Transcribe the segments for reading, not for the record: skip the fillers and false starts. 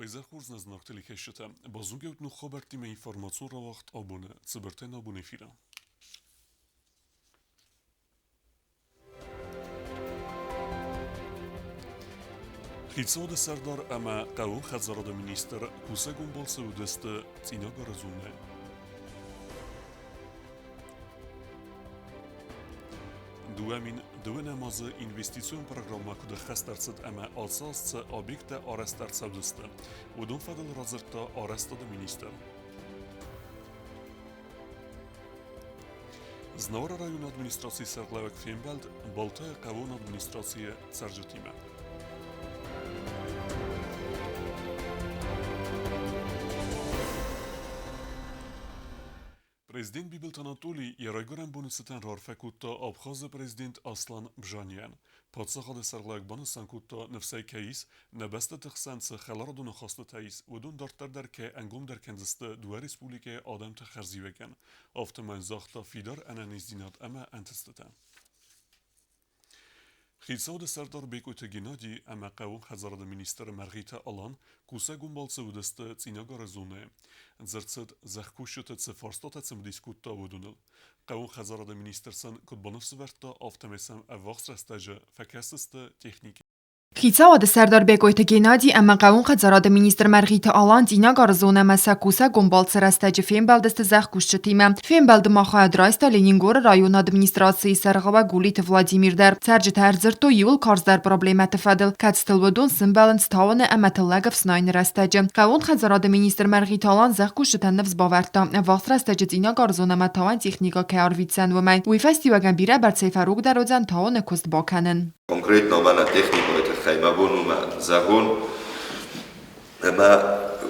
Уӕ хорз нӕ зынаргъ телекӕсджытӕ! Базонгӕут ног хабӕрттимӕ информацион рауагъд абоны цыбыртӕй нӕ абоны эфиры. Хицауады сӕрдар ӕмӕ хъӕууон хӕдзарады министр кусӕгон балцы уыдысты Цъинагары зонӕйы. 2002 азы инвестицион программӕ куыд ӕххӕст ӕрцыд ӕмӕ ацы аз цы объекттӕ арӕзт ӕрцӕудзысты, уыдон фӕдыл радзырдта арӕзтады министр. Знауыры районы администрацийы сӕргълӕууӕг фембӕлд Балтайы хъӕууон администрацийы цӕрджытимӕ. Президент Бибылты Анатолий йӕ райгуырӕн боны цытӕн раарфӕ кодта Абхазы президент Аслан Бжанийӕн. Паддзахады сӕргълӕууӕг банысан кодта, ныфсӕй кӕй ис, нӕ бӕстӕты хсӕн цы хӕларадон ахастытӕ ис, уыдон дарддӕр дӕр кӕй ӕнгомдӕр кӕндзысты дыууӕ республикӕйы адӕмты хӕрзиуӕгӕн. Афтӕ ма йын загъта фидар ӕнӕниздзинад ӕмӕ ӕнтыстытӕ. Хицауады сӕрдар Бекъойты Геннадий ӕмӕ хъӕууон хӕдзарады министр Мӕргъиты Алан кусӕгон балцы уыдысты Цъинагары зонӕйы. Дзырд цыд, зӕхкусджыты цы фарстатӕ цымыдис кодта, уыдоныл. Хъӕууон хӕдзарады министр сын куыд баныфсӕвӕрдта, афтӕмӕй сӕм ӕввахс рӕстӕджы фӕкӕсдзысты техникӕ. Хицауады сӕрдар Бекъойты Геннадий ӕмӕ хъӕууон хӕдзарады министр Мӕргъиты Алан Цъинагары зонӕмӕ сӕ кусӕгон балцы рӕстӕджы фембӕлдысты зӕхкусджытимӕ. Фембӕлды ма хайад райста Ленингоры районы администрацийы сӕргълӕууӕг Гулиты Владимир дӕр. Цӕрджытӕ ӕрдзырдтой иууыл карздӕр проблемӕты фӕдыл, кӕцытыл уыдон сымбӕлынц тауыны ӕмӕ тыллӕг ӕфснайыны рӕстӕджы. Хъӕууон хӕдзарады министр Мӕргъиты Алан зӕхкусджытӕн ныфс бавӕрдта, ӕввахс рӕстӕджы Цъинагары зонӕмӕ тауӕн техникӕ кӕй арвитдзӕн, уымӕй. Уый фӕстиуӕгӕн бирӕбӕрцӕй фӕрогдӕр уыдзӕн тауыны куыст бакӕнын. Конкретно мӕнӕ техникӕйы тыххӕй мӕ бон у мӕ зӕгъон, ӕмӕ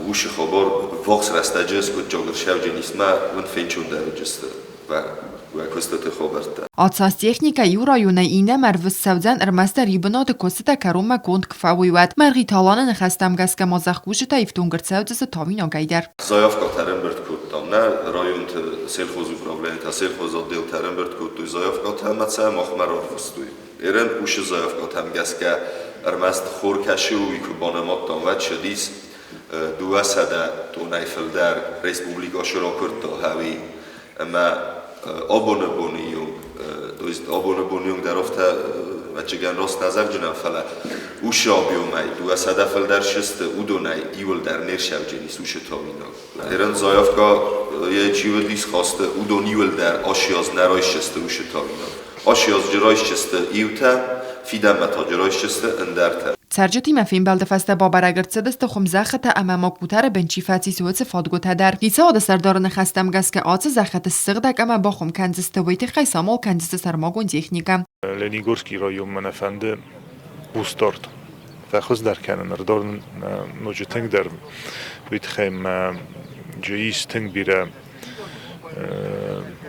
уыцы хабар ввахс рӕстӕджы скъуыдджагыр сӕвджынисмӕ уын фенчондӕр уыдзысты уӕ куыстыты хабӕрттӕ. Ацас техникӕ иу районӕй иннӕмӕ ӕрвыст цӕудзӕн ӕрмӕстдӕр иу бынаты куыстытӕ кӕронмӕ конд куы фӕуой, уӕд. Мӕргъиты Аланы ныхӕстӕм гӕсгӕ ма зӕхкусджытӕ ифтонг ӕрцӕудзысты тауинагӕй дӕр. Заявкӕтӕ ӕрӕмбырд кодтам. Нӕ районты сельхозуправлениетӕ, сельхозотделтӕ ӕрӕмбырд кодтой заявкӕтӕ ӕмӕ сӕ махмӕ рарвыстой. Ерын уыцы заявкӕтӕм гӕсгӕ ӕрмӕст хор кӕсы, уый куы банымадтам, уӕд цыдис 200 тоннӕй фылдӕр республикӕ ракуырдта хӕуи. Ӕмӕ абоны боны онг, то есть абоны боны онг дӕр афтӕ ӕвӕццӕгӕн раст нӕ зӕгъджынӕн, фӕлӕ уыцы объемӕй 200 фылдӕр сысты, уыдонӕй иуылдӕр не рсӕвджынис уыцы тауинаг. Ерын заявка йӕ чи уыдис хасты, уыдон иуылдӕр ацы аз нӕ райсдзысты уыцы тауинаг. Ацы аз райсдзысты иутӕ, фидӕнмӕ та райсдзысты ӕндӕртӕ. Цӕрджытимӕ фембӕлды фӕстӕ бабӕрӕг ӕрцыдысты хуымзӕххытӕ ӕмӕ ма къутӕры бын чи фӕцис, уыцы фадгуытӕ дӕр. Хицауады сӕрдары ныхӕстӕм гӕсгӕ ацы зӕххыты ссыгъдӕг ӕмӕ бахуым кӕндзысты, уый тыххӕй самал кӕндзысты сӕрмагонд техникӕ. Ленигорский районмӕ нӕ фӕнды хъусдард фӕхуыздӕр кӕнын, ӕрдорн ноджы тынгдӕр. Уый тыххӕй мӕ ис тынг бирӕ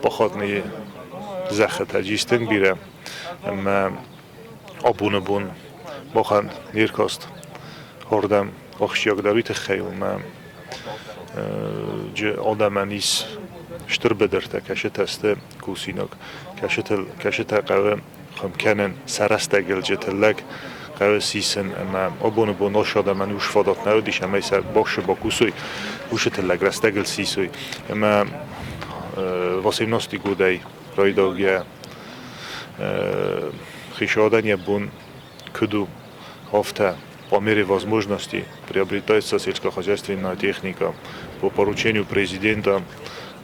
походный зӕххытӕ, ис тынг бирӕ ӕмӕ абоны бон махӕн не ркаст ардӕм ахсджиагдӕр уый тыххӕй у, ӕмӕ адӕмӕн ис стыр быдыртӕ, кӕцытӕ сты кусинаг, кӕцытӕ хъӕуы хуым кӕнын, сӕ рӕстӕгыл тыллӕг хъӕуы сисын ӕмӕ абоны бон ас адӕмӕн ус фадат нӕ уыдис, ӕмӕ сӕ бахсы бакусой, уыцы тыллӕг рӕстӕгыл сисой. Ӕмӕ 18 годӕй райдайгӕ хицауадӕн йӕ бон куыд у, афтӕ по мере возможности приобретается сельскохозяйственная техника. По поручению президента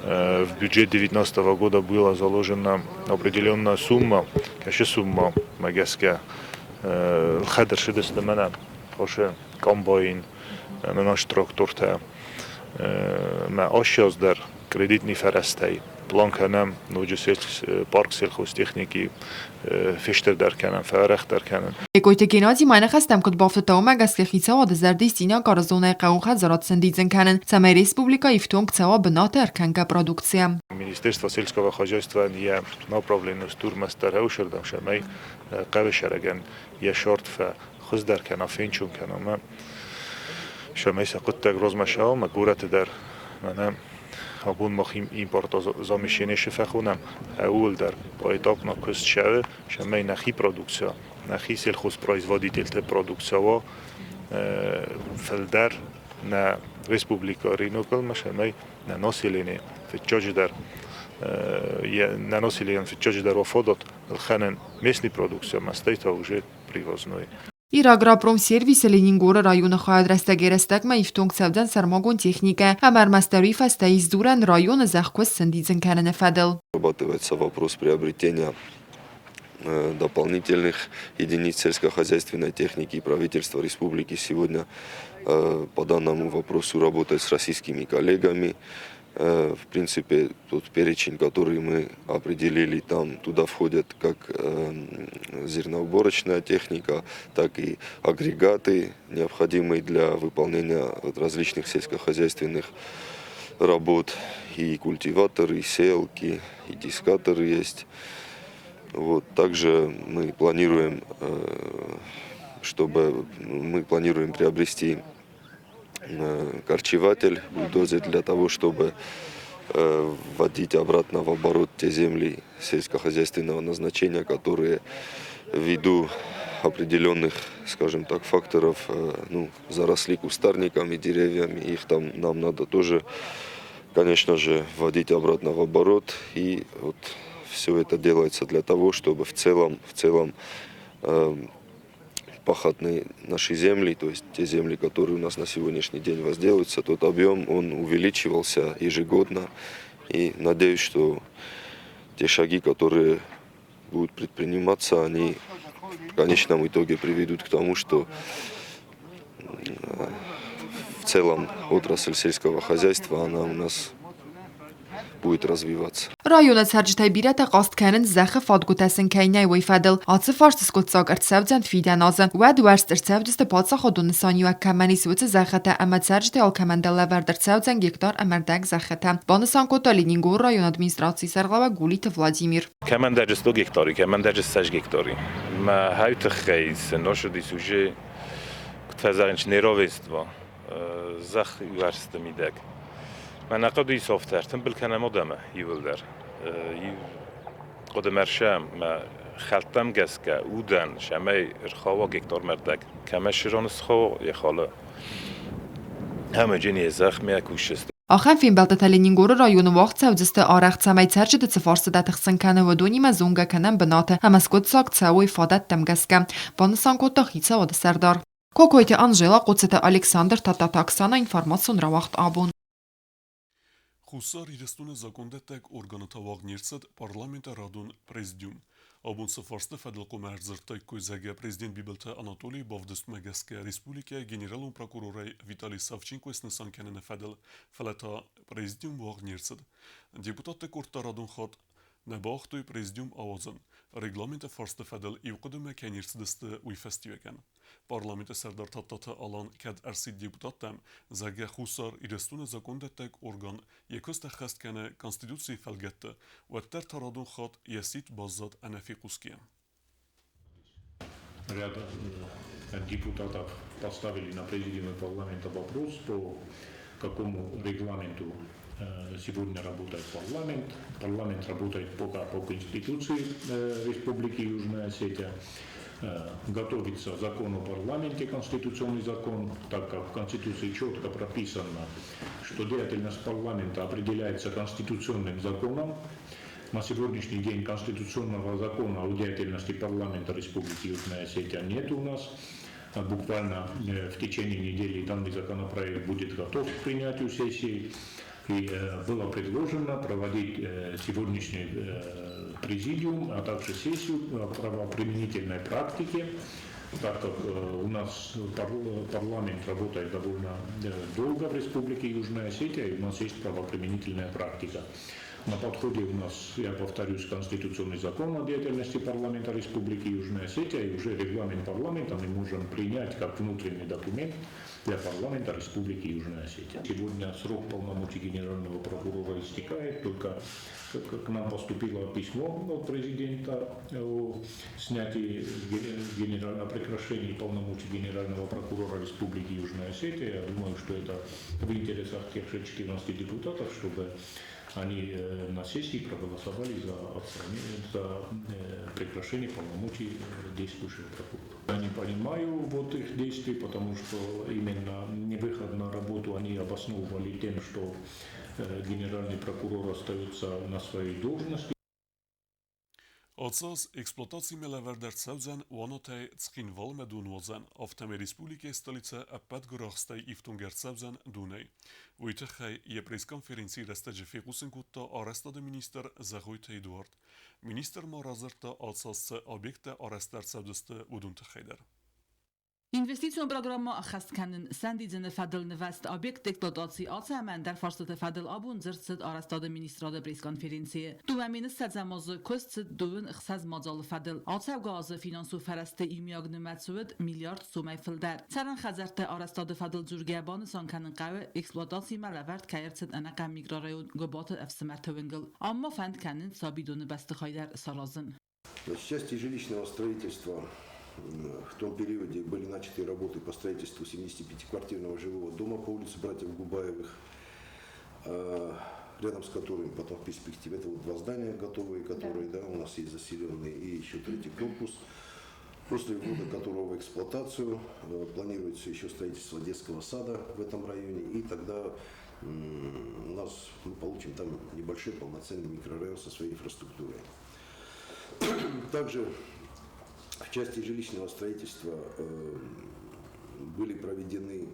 в бюджет 2019 года была заложена определенная сумма, кӕцы сумма гӕсгӕ ӕлхӕд ӕрцыдысты мӕнӕ хосы комбайн, мӕнӕ трактортӕ. Мӕ ацы дӕр кредитный фӕрӕзтӕй план кӕнӕм ноджы парк сельхозтехники фестырдӕр кӕнӕм, фӕарӕхдӕр кӕнӕм. Бекъойты Геннадий ма ныхӕстӕм куыд бафтыдта, уымӕ гӕсгӕ хицауады зӕрды ис Цъинагары зонӕйы хъӕууон хӕдзарад сӕндидзын кӕнын, цӕмӕй республикӕ ифтонг цӕуа бынаты ӕркӕнгӕ продукцийӕ. Министерство сельского хозяйства йӕ направление стурмӕстдӕр ӕвсӕрдӕм, цӕмӕй хъӕуы сӕрӕгӕн йӕ сорт фӕхуыздӕр кӕна, фенчун кӕна ӕмӕ цӕмӕй сӕ хъуыддаг размӕ цӕуа ӕмӕ горӕты дӕр мӕнӕ абон мах импортозамещение фӕхонӕм, ууыл дӕр поэтапно куыст цӕуы, цӕмӕй нӕхи продукция, нӕхи сельхозпроизводительты продукция уа фылдӕр. Нӕ республикӕ рынокыл ма цӕмӕй нӕ население фыццаджыдӕр нӕ населенийӕн фыццаджыдӕр уа фадат ӕлхӕнын местный продукци ӕмӕ стӕй та уже привозной. Ирагропромсервисы Ленингоры районы хайад рӕстӕгӕй-рӕстӕгмӕ ифтонг цӕудзӕн сӕрмагонд техникӕ ӕмӕ ӕрмӕстдӕр уый фӕстӕ исдзурӕн районы зӕхкуыст сӕндидзын кӕныны фӕдыл. Обрабатывается вопрос приобретения дополнительных единиц сельскохозяйственной техники. Правительство республики сегодня по данному вопросу работает с российскими коллегами. В принципе, тот перечень, который мы определили, там туда входят как зерноуборочная техника, так и агрегаты, необходимые для выполнения различных сельскохозяйственных работ. И культиваторы, и сеялки, и дискаторы есть. Вот. Также мы планируем, чтобы мы планируем приобрести корчеватель, бульдозер для того, чтобы вводить обратно в оборот те земли сельскохозяйственного назначения, которые ввиду определенных, скажем так, факторов, ну, заросли кустарниками, деревьями, их там нам надо тоже, конечно же, вводить обратно в оборот. И вот все это делается для того, чтобы в целом пахотные наши земли, то есть те земли, которые у нас на сегодняшний день возделываются, тот объем, он увеличивался ежегодно. И надеюсь, что те шаги, которые будут предприниматься, они в конечном итоге приведут к тому, что в целом отрасль сельского хозяйства, она у нас будет развиваться. Районы цӕрджытӕй бирӕтӕ хъаст кӕнынц, зӕххы фадгуытӕ сын кӕй нӕй, уый фӕдыл. Ацы фарст скъуыддзаг ӕрцӕудзӕн фидӕн азы. Уӕд уӕрст ӕрцӕудзысты паддзахадон нысаниуӕг кӕмӕн ис, уыцы зӕххытӕ ӕмӕ цӕрджытӕй алкӕмӕн дӕр лӕвӕрд ӕрцӕудзӕн гектар ӕмӕ ӕрдӕг зӕххытӕ, банысан кодта Ленингоры районы администрацийы сӕргълӕууӕг Гулиты Владимир. Кӕмӕндӕр 100 гектари, кӕмӕндӕр 100 гектари. Мӕ хӕй тыххӕй сын расыдис уже, куыд фӕзӕгъынц, неравенство зӕхх уӕрсты мидӕг. Мӕнӕ хъуыдыйы софтӕ ӕртымбыл кӕнӕм адӕмы иууылдӕр. Хъуыдымӕ ӕрсӕм мӕ хӕлттӕм гӕсгӕ удӕн сӕмӕй ӕрхауа гектармӕ ӕрдӕг. Кӕмӕ сирон схауа, йӕ халы. Ӕмӕ джын йӕ зӕхмӕ кусыс. Ахӕм фембӕлдтытӕ Ленингоры районы уагъд цӕудзысты арӕх, цӕмӕй цӕрджыты цы фарстытӕ тыхсын кӕны, уыдонимӕ зонгӕ кӕнӕм бынаты ӕмӕ скъуыддзаг цӕуой фадӕттӕм гӕсгӕ, банысан кодта хицауады сӕрдар. Кокойты Анжела, Хъоцыты Александр, Тадтаты Оксана, информацион рауагъд абон. Хуссар Ирыстоны закондӕттӕг органы уагъд не рцыд парламенты радон президиум. Абон цы фарсты фӕдыл хъуамӕ ӕрдзырдтаиккой, зӕгъгӕ, президент Бибылты Анатолийы бавдыстмӕ гӕсгӕ республикӕйы генералон прокурорӕй Виталий Савченкойы снысан кӕныны фӕдыл, фӕлӕ та президиум уагъд не рцыд. Депутатты къордтӕ радон хатт нӕ бауагътой президиум ауадзын. Регламенты фарсты фӕдыл иу хъуыдымӕ кӕй не рцыдысты, уый фӕстиуӕгӕн. Парламенты сӕрдар Тадтаты Алан кӕд ӕрсидт депутаттӕм, зӕгъгӕ, Хуссар Ирыстоны закондӕттӕг орган йӕ куыст ӕххӕст кӕны Конституцийы фӕлгӕтты, уӕддӕр та радон хатт йӕ сидт баззад ӕнӕфехъусгӕ. Ряд депутатов поставили на президиуме парламента вопрос, по какому регламенту сегодня работает парламент. Парламент работает пока по Конституции Республики Южная Осетия. Готовится закон о парламенте, конституционный закон, так как в Конституции четко прописано, что деятельность парламента определяется конституционным законом. На сегодняшний день конституционного закона о деятельности парламента Республики Южная Осетия нет у нас. Буквально в течение недели данный законопроект будет готов к принятию сессии. И было предложено проводить сегодняшний президиум, а также сессию правоприменительной практики, так как у нас парламент работает довольно долго в Республике Южная Осетия, и у нас есть правоприменительная практика. На подходе у нас, я повторюсь, конституционный закон о деятельности парламента Республики Южная Осетия, и уже регламент парламента мы можем принять как внутренний документ для парламента Республики Южная Осетия. Сегодня срок полномочий генерального прокурора истекает, только к нам поступило письмо от президента о снятии генерального прекращении полномочий генерального прокурора Республики Южная Осетия. Я думаю, что это в интересах тех же 14 депутатов, чтобы Они на сессии проголосовали за отстранение, за прекращение полномочий действующего прокурора. Я не понимаю вот их действий, потому что именно невыход на работу они обосновывали тем, что генеральный прокурор остается на своей должности. Ацы аз эксплуатацимӕ лӕвӕрд ӕрцӕудзӕн Уанатӕй Цхинвалмӕ донуадзӕн, афтӕмӕй республикӕйы столицӕ ӕппӕт гуырахстӕй ифтонг ӕрцӕудзӕн донӕй. Уый тыххӕй йӕ пресс-конференцийы рӕстӕджы фехъусын кодта арӕзтады министр Зӕгъойты Эдуард. Министр ма радзырдта, ацы аз цы объекттӕ арӕзт ӕрцӕудзысты, уыдон тыххӕй дӕр. Инвестицион программӕ ӕххӕст кӕнын сӕндидзыны фӕдыл нывӕзт объектты эксплуатаци ацы ӕмӕ ӕндӕр фарстыты фӕдыл абон дзырд цыд арӕзтады министрады пресс-конференцийы. 2020 азы куыст цыд 26 мадзалы фӕдыл. Ацӕугӕ азы финансон фӕрӕзты иумиаг нымӕц уыд миллиард сомӕй фылдӕр. Цӕрӕн хӕдзӕртты арӕзтады фӕдыл дзургӕ банысан кӕнын хъӕуы, эксплуатацимӕ лӕвӕрд кӕй ӕрцыд ӕнӕхъӕн микрорайон Гуыбаты ӕфсымӕрты уынгыл. Ам ма фӕнд кӕнынц сабидоны бӕстыхай дӕр саразын. В части жилищного строительства в том периоде были начаты работы по строительству 75-квартирного жилого дома по улице братьев Губаевых, рядом с которым потом в перспективе, это вот два здания готовые, которые да, у нас есть заселенные, и еще третий корпус, после ввода которого в эксплуатацию планируется еще строительство детского сада в этом районе, и тогда у нас мы получим там небольшой полноценный микрорайон со своей инфраструктурой. Также в части жилищного строительства были проведены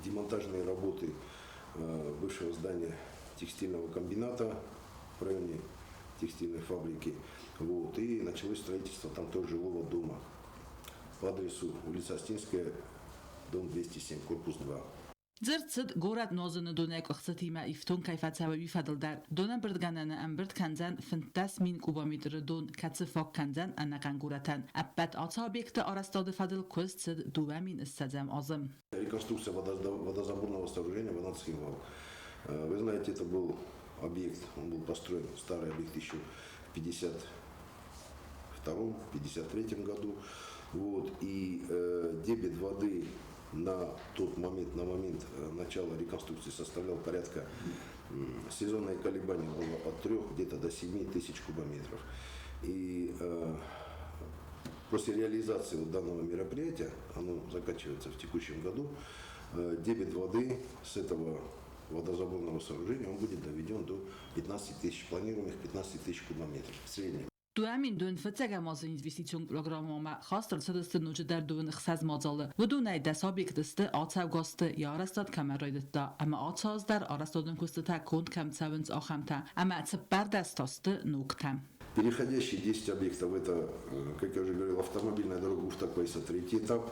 демонтажные работы бывшего здания текстильного комбината в районе текстильной фабрики. Вот, и началось строительство там тоже жилого дома по адресу улица Остинская, дом 207, корпус 2. Дзырд цыд горӕт нуазыны донӕй къуыхцытимӕ ифтонг кӕй фӕцӕуы, уый фӕдыл дӕр. Донӕмбырдгӕнӕны ӕмбырд кӕндзӕн 15 000 кубометры дон, кӕцы фаг кӕндзӕн ӕнӕхъӕн горӕтӕн. Ӕппӕт ацы объекты арӕзтады фӕдыл куыст цыд 2020 азы. Реконструкция водозаборного сооружения Ванат-Цхинвал. Вы знаете, это был объект, он был построен, старый объект еще в 52-53 году. Вот, и дебит воды на тот момент, на момент начала реконструкции составлял порядка, сезонное колебание было от 3 где-то до 7 тысяч кубометров. И после реализации вот данного мероприятия, оно заканчивается в текущем году, дебит воды с этого водозаборного сооружения он будет доведен до 15 тысяч, планируемых 15 тысяч кубометров в среднем. 2025 азы инвестицион программӕмӕ хаст ӕрцыдысты ноджыдӕр 26 мадзалы. Уыдонӕй 10 объекты сты ацӕугӕ азты йӕ арӕзтад кӕм райдыдта, ӕмӕ ацы аз дӕр арӕзтадон куыстытӕ конд кӕм цӕуынц, ахӕмтӕ. Ӕмӕ 14 та сты ногтӕ. Переходящие 10 объектов, это, как я уже говорил, автомобильная дорога Гуфта-Квайса, третий этап.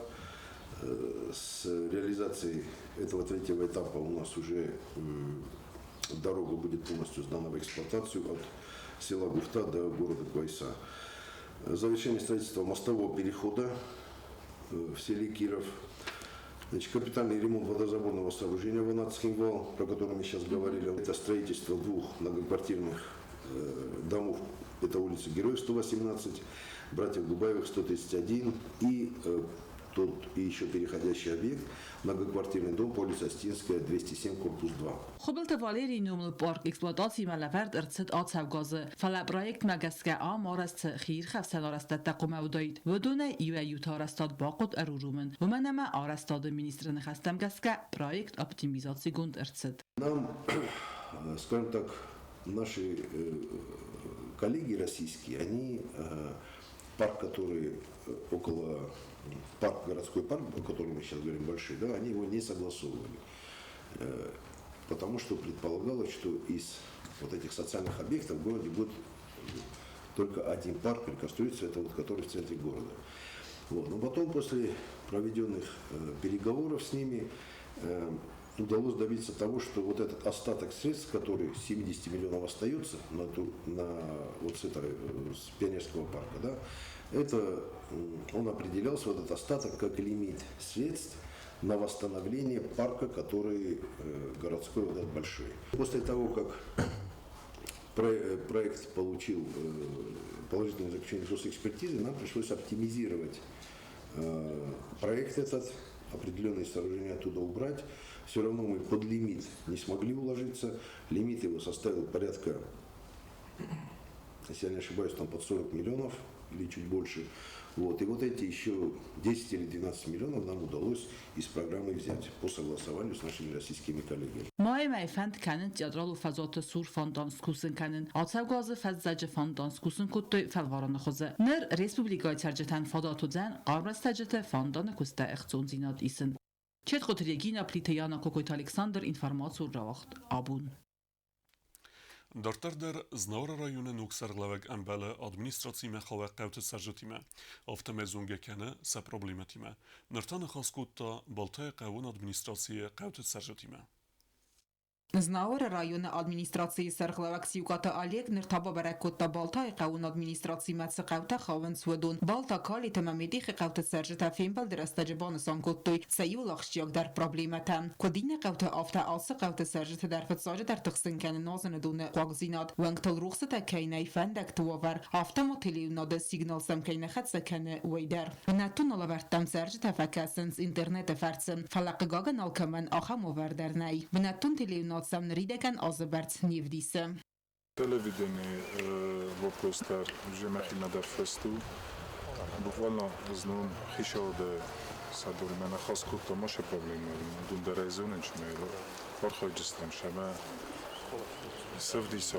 С реализацией этого третьего этапа у нас уже дорога будет полностью сдана в эксплуатацию от села Гуфта до города Квайса. Завершение строительства мостового перехода в селе Киров. Значит, капитальный ремонт водозаборного сооружения Ванат-Цхинвал, про который мы сейчас говорили. Это строительство двух многоквартирных домов. Это улица Героев 118, братьев Губаевых 131 и тот и еще переходящий объект, многоквартирный дом по улице Остинская, 207, корпус 2. Хуыбылты Валерийы номыл парк эксплуатацимӕ лӕвӕрд ӕрцыд ацӕугӕ азы. Фӕлӕ проектмӕ гӕсгӕ ам арӕзт цы хиирхӕфсӕн арӕзтӕдтӕ хъуамӕ уыдаид, уыдонӕй иуӕй-иуты арӕзтад бахъуыд ӕруромын. Уымӕн ӕмӕ арӕзтады министры ныхӕстӕм гӕсгӕ проект оптимизацигонд ӕрцыд. Нам, скажем так, наши коллеги российские, они парк, который около, парк, городской парк, о котором мы сейчас говорим, большой, да, они его не согласовывали. Потому что предполагалось, что из вот этих социальных объектов в городе будет только один парк реконструироваться, это вот который в центре города. Вот. Но потом, после проведенных переговоров с ними, удалось добиться того, что вот этот остаток средств, который 70 миллионов остается на вот с, этой, с Пионерского парка, да, это он определялся, вот этот остаток, как лимит средств на восстановление парка, который городской, вот этот большой. После того, как проект получил положительное заключение госэкспертизы, нам пришлось оптимизировать проект этот. определенные сооружения оттуда убрать. Все равно мы под лимит не смогли уложиться. Лимит его составил порядка, если я не ошибаюсь, там под 40 миллионов или чуть больше. Вот. И вот эти еще 10 или 12 миллионов нам удалось из программы взять по согласованию с нашими российскими коллегами. Майы мӕй фӕнд кӕнынц театралон фӕзуаты цур фонтан скусын кӕнын. Ацӕугӕ азы фӕззӕджы фонтан скусын кодтой фӕлварӕны хуызы. Ныр республикӕйы цӕрджытӕн фадат уыдзӕн хъарм рӕстӕджыты фонтаны куыстӕй ӕхцондзинад исын. Четхъоты Регина, Плиты Яна, Кокойты Александр, информацион рауагъд Абон. Дарддӕр дӕр Знауыры районы ног сӕргълӕууӕг ӕмбӕлы администрациимӕ хауӕг хъӕуты цӕрджытимӕ, афтӕмӕй зонгӕ кӕны сӕ проблемӕтимӕ. Ныр та ныхас кодта Балтайы хъӕууон администрацийы хъӕуты цӕрджытимӕ. Знауыры районы администрацийы сӕргълӕууӕг Сиукъаты Олег ныр та бабӕрӕг кодта Балтайы хъӕуон администрацимӕ цы хъӕутӕ хауынц, уыдон. Балта, Калит ӕмӕ Медихы хъӕуты цӕрджытӕ фембӕлды рӕстӕджы банысан кодтой сӕ иуыл ахсджиагдӕр проблемӕтӕ. Куыд иннӕ хъӕуты, афтӕ ацы хъӕуты цӕрджыты дӕр фыццаджыдӕр тыхсын кӕны нуазыны доны хъуагдзинад, уӕнгтыл рухсытӕ кӕй нӕй, фӕндӕгты уавӕр, афтӕ ма телеуынады сигнал сӕм кӕй нӕ хӕццӕ кӕны, уый дӕр. Бынӕттон алӕвӕрдтӕм цӕрджытӕ фӕкӕсынц интернеты фӕрцы, фӕлӕ хъыгагӕн алкӕмӕн ахӕм уавӕр дӕр нӕй. Бынӕттон телеуынад сӕм ныридӕгӕн азы бӕрц не вдисы. Телевидение вопрос дӕр уже мӕхимӕ дӕр фест у. Буквально знон хицауады сӕдоримӕ ныхас кодтам ацы проблемӕйыл. Уыдон дӕр ӕй зонынц ӕмӕ архайджыстӕм сӕмӕ сӕвдиса.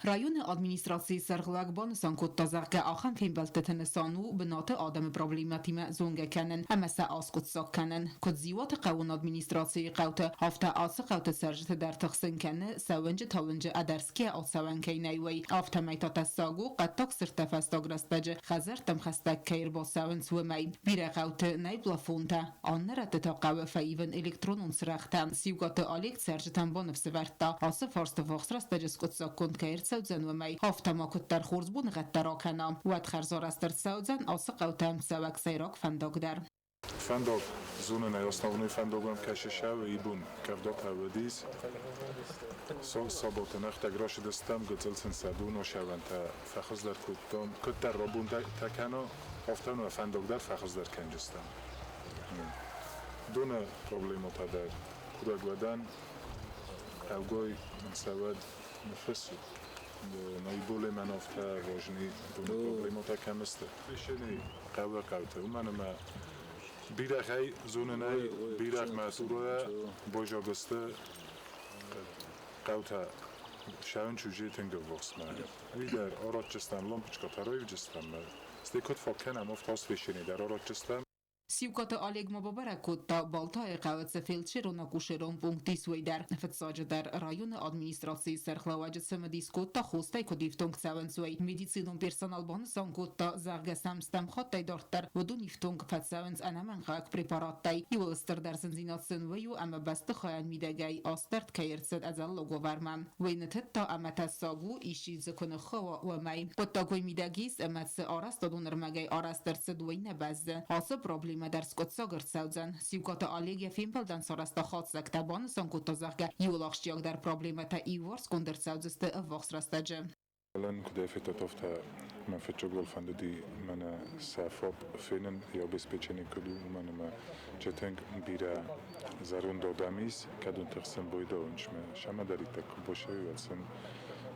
Районы администрацийы сӕргълӕг банысан кодта, зӕгъгӕ, ахӕм фембӕлдтыты нысан у бынаты адӕмы проблемӕтимӕ зонгӕ кӕнын ӕмӕ сӕ аскъуыддзаг кӕнын. Куыд Дзиуаты хъӕуон администрацийы хъӕуты, афтӕ ацы хъӕуты цӕрджыты дӕр тыхсын кӕны, сӕ уынджы-талынджы ӕдӕрсгӕ ацӕуӕн кӕй нӕй, уый. Афтӕмӕй та тӕссаг у, хъӕддаг сырдтӕ фӕстаг рӕстӕджы хӕдзӕрттӕм хӕстӕг кӕй ӕрбацӕуынц, уымӕй. Бирӕ хъӕуты нӕй плафонтӕ, аннӕ рӕтты та хъӕуы фӕивын электронон цырӕгътӕ. Сиукъаты Олег цӕрджытӕн баныфсӕвӕрдта, ацы фарсты ввахс рӕстӕджы скъуыддзаггонд кӕй ӕрцӕудзӕн, уымӕй. Афтӕ ма куыддӕр хорз боныгъӕдтӕ ракӕна, уӕд хӕрзарӕзт ӕрцӕудзӕн ацы хъӕутӕм цӕуӕг сӕйраг фӕндаг дӕр. Фӕндаг зонынӕй основной фӕндагӕн кӕсысӕвы ибон кӕвдатӕ уыдис. Саботы нӕхтӕг рацыдыстӕм, гыццыл сын сӕ доносӕвӕнтӕ фӕхуыздӕр кодтам. Куыддӕр рабонтӕ кӕна, афтӕ нӕ фӕндаг дӕр фӕхуыздӕр кӕнджыстӕм. Доны проблемӕтӕ дӕр курӕг уӕдӕн, ӕвгой мын цӕуӕд ныффыссы. Наиболее мӕн афтӕ важны доны проблемӕтӕ кӕм сты. Решение хъӕуы хъӕуты, уымӕн ӕмӕ бирӕгъӕй зонынӕй бирӕгъмӕ суройӕ байзадысты хъӕутӕ сӕуын чужие тынг ӕввахсмӕ. Уый дӕр аратджыстӕм, лампочкӕтӕ раивджыстӕм, стӕй куыд фаг кӕнӕм, афтӕ освещение дӕр аратджыстӕм. Сиукъаты Олег ма бабӕрӕг кодта, Балтайы хъӕуы цы фельдшерон-акушерон пункт ис, уый дӕр. Фыццаджыдӕр, районы администрацийы сӕргълӕууӕджы цымыдис кодта, хостӕй куыд ифтонг цӕуынц, уый. Медицинон персонал банысан кодта, зӕгъгӕ сӕм стӕм хаттӕй дарддӕр уыдон ифтонг фӕцӕуынц ӕнӕмӕнгхъӕуӕг препараттӕй. Иуыл стырдӕр зындзинад сын уый у, ӕмӕ бӕстыхайӕн мидӕгӕй астӕрд кӕй ӕрцыд ӕдзӕллаг уавӕрмӕ. Уый нытыдта ӕмӕ тӕссаг у, исчи дзы куы ныххауа, уымӕй. Хъуыддаг уый мидӕг ис, ӕмӕ цы арӕзтадон ӕрмӕгӕй арӕзт ӕрцыд, уый нӕ бӕззы. Ацы проблемӕ дӕр скъуыддзаг ӕрцӕудзӕн. Сиукъаты Олег йӕ фембӕлдӕн сарӕзта хатдзӕгтӕ, банысан кодта, зӕгъгӕ, иуыл ахсджиагдӕр проблемӕтӕ иуварсгонд ӕрцӕудзысты ӕввахс рӕстӕджы. Лӕн куыдӕй федтат, афтӕ мӕ фыццаг уал фӕндыди мӕнӕ сӕ ФАП фенын, йӕ обеспечение куыд у, уымӕн ӕмӕ тынг бирӕ зӕронд адӕм ис, кӕд уын тыхсын бойдауынчмӕ, сӕмӕдӕриддӕр куы босой, уӕд сын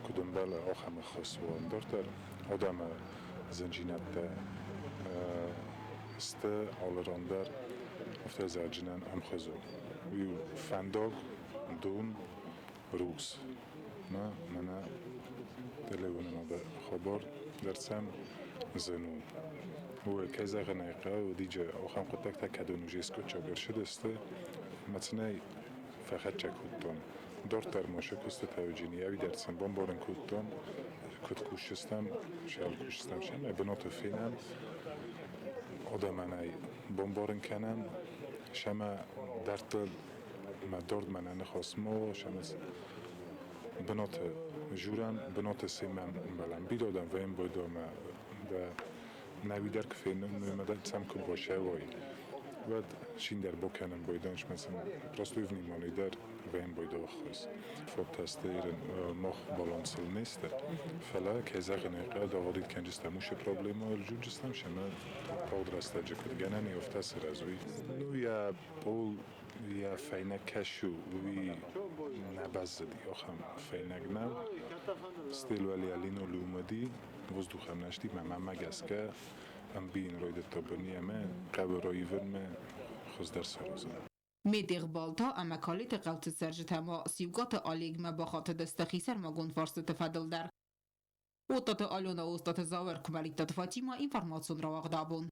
куыд ӕмбӕлы, ахӕм ӕххуыс уа. Дарддӕр адӕмы зындзинӕдтӕ сты алы ран дӕр, афтӕ зӕгъджынӕн ӕмхуызон. Уый у фӕндаг, дон, рухс. Мӕ мӕнӕ телеуынынады хабар дӕр сӕм зын у. Уый, кӕй зӕгъын ӕй хъӕуы, диджы ахӕм хъуыддӕгтӕ кӕдон уже скъуыддзаг ӕрцыдысты, ӕмӕ сын ӕй фӕхӕццӕ кодтон. Дарддӕр ма сӕ куыстытӕ уыди, дӕр сын бамбарын кодтон, куыд кусдзыстӕм, сӕ кусдзыстӕм сӕм бынаты фенӕм, адӕмӕн ӕй бамбарын кӕнӕм, сӕмӕ дарддӕр мӕ дард мӕнӕ ныхас ма уа, сӕмӕ бынаты журӕн, бынаты семӕ ӕмбӕлӕм. Бирӕ адӕм вӕййын байдамӕ, дӕ нӕуи дӕр куы фенын, мӕ дӕр сӕм куы бацӕуай, уӕд шиндӕр бакӕнын байдан, сын простой внимание дӕр вӕййын байдавӕххӕс. Фотостейрен мах балансыл не сты, фӕлӕ, кӕй зӕгъын ӕй хъӕуы, дагъадид кӕнджыстӕм уыцы проблемӕ ӕрджуджыстӕм, сӕмӕ Тагъд рӕстӕджы куыд гӕнӕн и, афтӕ сырӕзой. Ну, йӕ пъол, йӕ фӕйнӕг кӕсы, уый нӕ баззади, ахӕм фӕйнӕг нӕу. Стел уӕлейӕ линолеум уыди, воздух ӕм нӕ сти, мӕ мӕнмӕ гӕсгӕ ӕмбийын райдыдта быны ӕмӕ хъӕуы раивынмӕ хуыздӕр саразын. Медегъбалтӕ ӕмӕ Калиты хъӕуты цӕрджытӕ ма Сиукъаты Олегмӕ бахатыдысты хисӕрмагонд фарстыты фӕдыл дӕр. Оттаты Алена, Остъаты Зауыр, Куымӕридтаты Фатимӕ, информацион рауагъд абон.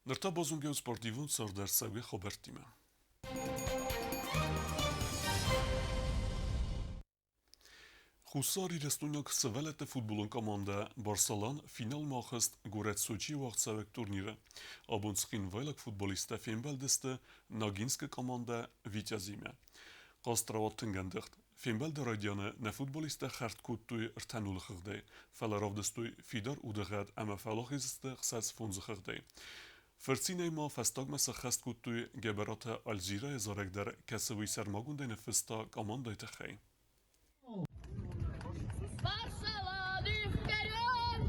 Ныр та базонгӕ спортивон цардӕрцӕугӕ хабӕрттимӕ. Хуссар-Ирыстойнаг сывӕллӕтты футболон командӕ «Барсалан» финалмӕ ахызт горӕт Сочийы уагъдцӕуӕг турниры. Абон цхинвайлаг футболисттӕ фембӕлдысты Ногинскы командӕ «Витязь-имӕ». Хъазт рауад тынг ӕндыгъд. Фембӕлды райдианы нӕ футболисттӕ хӕрд кодтой ӕртӕ нулы хыгъдӕй, фӕлӕ равдыстой фидар удыгъӕд ӕмӕ фӕуӕлахиз сты 65-ы хыгъдӕй. Фырцинӕй ма фӕстагмӕ сӕххӕст кодтой Гӕбӕраты Альзирайы зарӕг дӕр, кӕцы уый сӕрмагондӕй ныффыста командӕйы тыххӕй. Барсаланы вперед,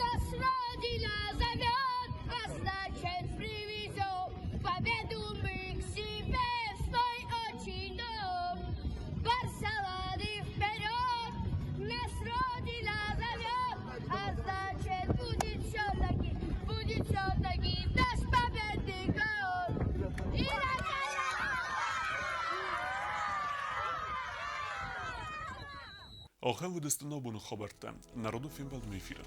нас Родина зовет, а значит привезем победу мы к себе в свой отчий дом. Барсаланы вперед, нас Родина зовет, а значит будет все-таки, будет все-таки наш победный гол. И Ахӕм уыдысты нӕ боны хабӕрттӕ. Народу фембӕлдмӕ эфиры.